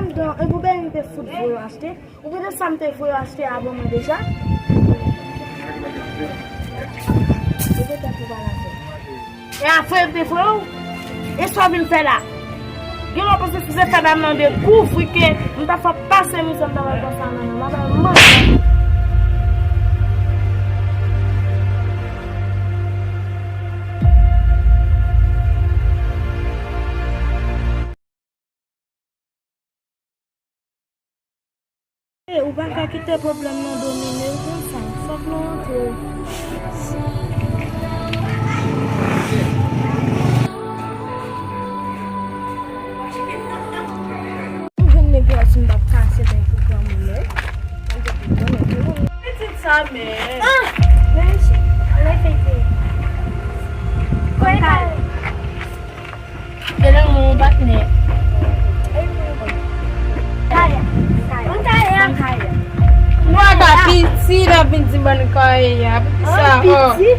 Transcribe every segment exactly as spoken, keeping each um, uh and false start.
Don, e pou bèy m te fout voye w achte? Ou konnen sa m te voye w achte avan mwen deja? Ou te tèt ou pa la fè. E afè m te voye w? E sa w vin fè la? Gen lè w panse si se fè dam nan dekouvri ke m ta fè pase mizè m ta pral pase a nan men m, m ap al manje. Ou pa ka kite pwoblèm nan domine w konsa. Fòk nou antre. M jwenn nèg yo si m p ap kase bèk pou granmoun yo. Pitit sa men. Ah! Mèsi. Lè fete. Kòy kay. Gen nan moun patnè. Kaya. Kaya. Kaya. Mwen ta piti, n ap vin di bann kaya. Poukisa? An piti?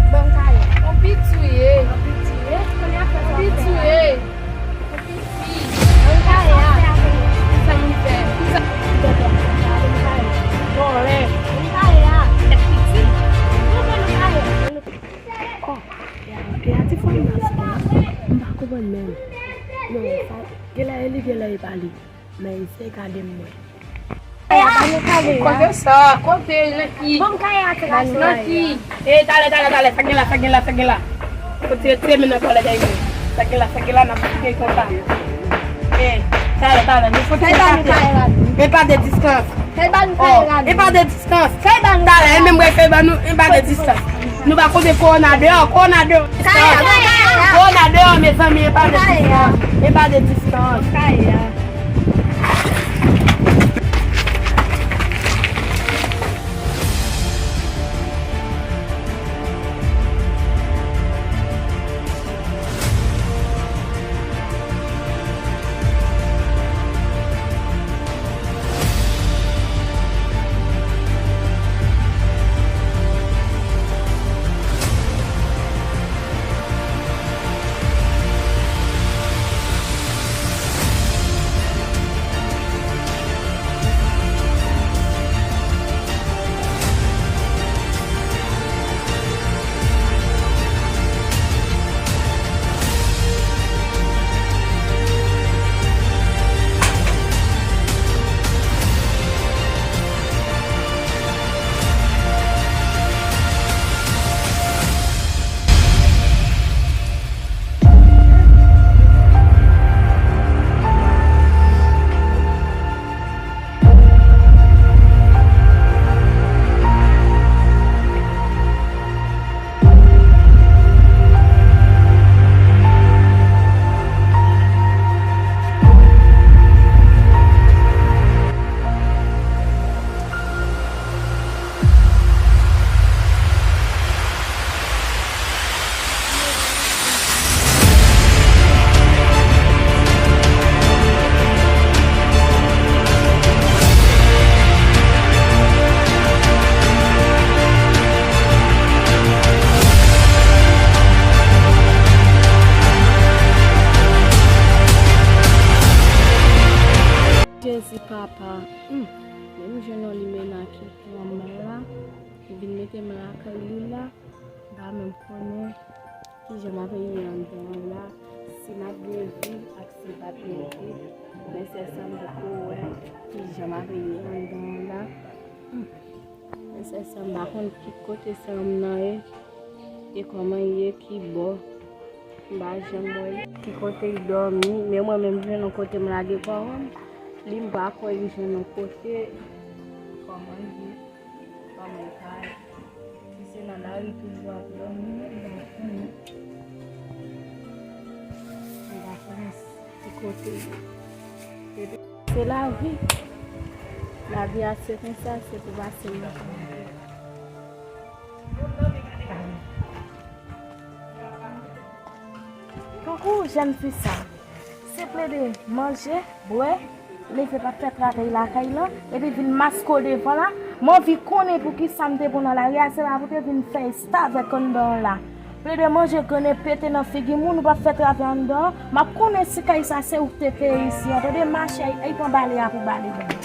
Ban m kaya. An piti w ye. An piti w ye. An piti w ye. An piti. Ban m kaya. Sa m fè? Sa m fè? Vòlè. Ban m kaya. Tèt piti. Non, ban m kaya. Oh, e a, e a ti fanm nan, m pa konprann menm. Non, sa, genlè e li, genlè e pa li. Men se gade m mwen. Kote sa? Kote? Nan ki? Nan ki? E, talè, talè, talè, sa gen la, sa gen la, sa gen la. Kote, te men nan talè dèyè. Sa gen la, sa gen la, n ap kite konsa. E, talè, talè, nou fout. E pa de distans. Oh, e pa de distans. Talè, e menm mwen fè ban nou, e pa de distans. Nou pa konnen kowona deyò, kowona deyò. Kowona deyò, mezanmi, e pa de distans. E pa de distans. Jezi papa, hmm, menm jan non li menm ki pran mwen la, li vin mete m lakay li la, m pa menm konnen kijan m ap ye anndan an la, si m ap byen viv ak si m p ap byen viv, men sèl sa m poko wè kijan m ap ye anndan an la. Hmm. Men sèl sa m pa konn ki kote sè m nan ye, e kòman l ye, ki bò. M pa janm wè l. Ki kote l dòmi, men mwen menm jwenn yon kote m lage kò m. Li m pa kwè li jwenn yon kote. Kòman l ye, kòman l ka ye. Si se nan lari toujou ap dòmi, m pa konnen. M pa konnen ki kote l ye. Se lavi. Lavi a se konsa, se pou pase nan. Tankou jèn fi sa, se plede manje, bwè, leve pa fè travay lakay lan, epi vin maske w devan la. M anvi konnen poukisa m te pran nan lari a, se pa pou te vin fè estavèk anndan an la. Plede manje grennen pete nan figi moun, ou p ap fè travay anndan an. M ap konnen si kay sa se ou k te peye isi an, tande, mache, ay, ay pran bale a pou bale bò.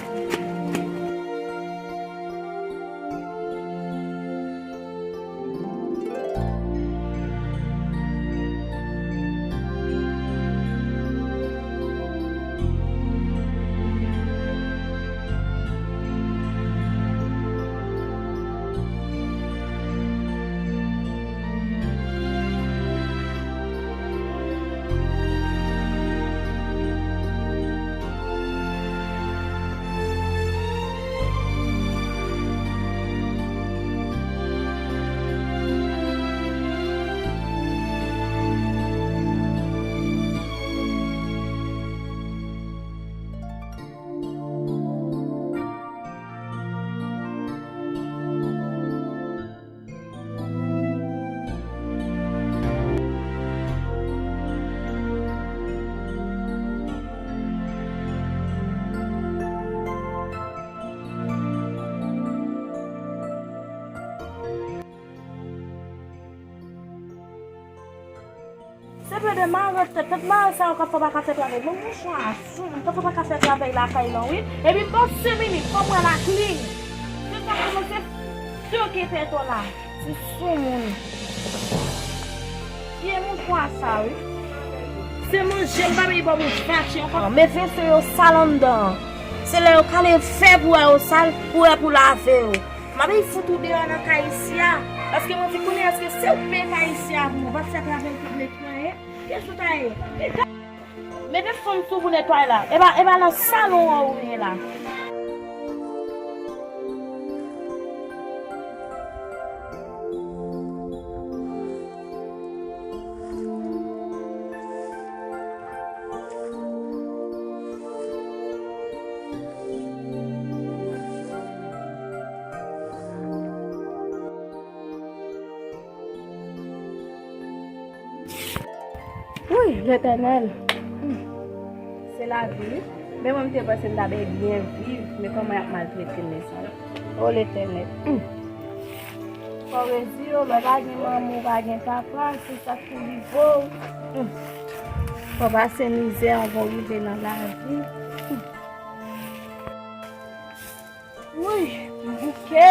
Se plede mare tèt, tèt mare sa yo k ap fè w pa ka fè travay. Bon, mouchwa, sou moun, tankou w pa ka fè travay lakay lan, wi. Epi m ba w senk minit, fò m wè lakli. Se sa k kòmanse choke tèt w la. Se sou moun. Pye mouchwa sa, wi. Se manje m pa vle ba w, m fache ankò. Men vese yo sal anndan an. Se lè yo kale fè pou wè yo sal, pou wè pou lave yo. M ap fout ou deyò nan kay isi a. Paske mwen vin konnen èske se ou k peye kay isi a pou mwen. W ap fè travay pou netwaye. Kiyès ou ta ye? Mete fanm sou pou netwaye la. E pa, e pa nan salon an ou ye la. Wi, Letènèl. Hmm. Se lavi, wi. Men mwen, m te panse m ta byen viv, men kòman y ap maltrete m, mezanmi. O Letènèl. Hmm. Fò w rezi yo, lè w pa gen manman, w pa gen papa, se sa k pou rive w. Hmm. Fò w pase mizè anvan w rive nan lavi. Hmm. Wi, m bouke.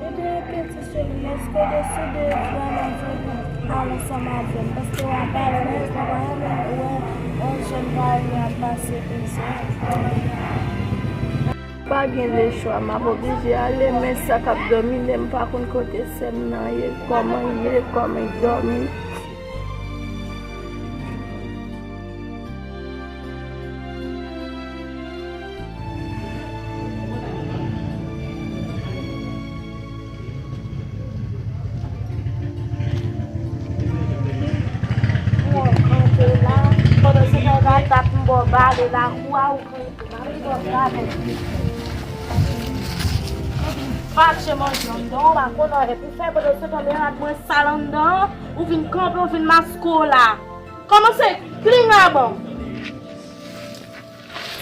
Ebyen, epi ti cheri, èske w deside vrèman, vrèman al ansanm avè m? Paske w ap alèz, mwen pa renmen wè yon jèn parèy mwen ap pase mizè. Pa gen lechwa, m ap oblije ale, men sa k ap domine m, m pa konn kote sè m nan ye, kòman l ye, kòman l dòmi. Ou kanpe la, pandan se tan yo ka tap m bò bale lakou a, ou kanpe. Fache manje anndan, ou pa konn anyen pou fè, pandan se tan meyad mwen sal anndan, ou vin kanpe, ou vin maske w la. Kòmanse klin aban.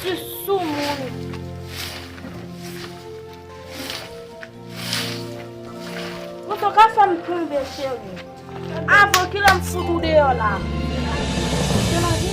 Ti sou moun. Mwen tou ka fè m tonbe, cheri. Avan kilè m fout ou deyò la. Se lavi,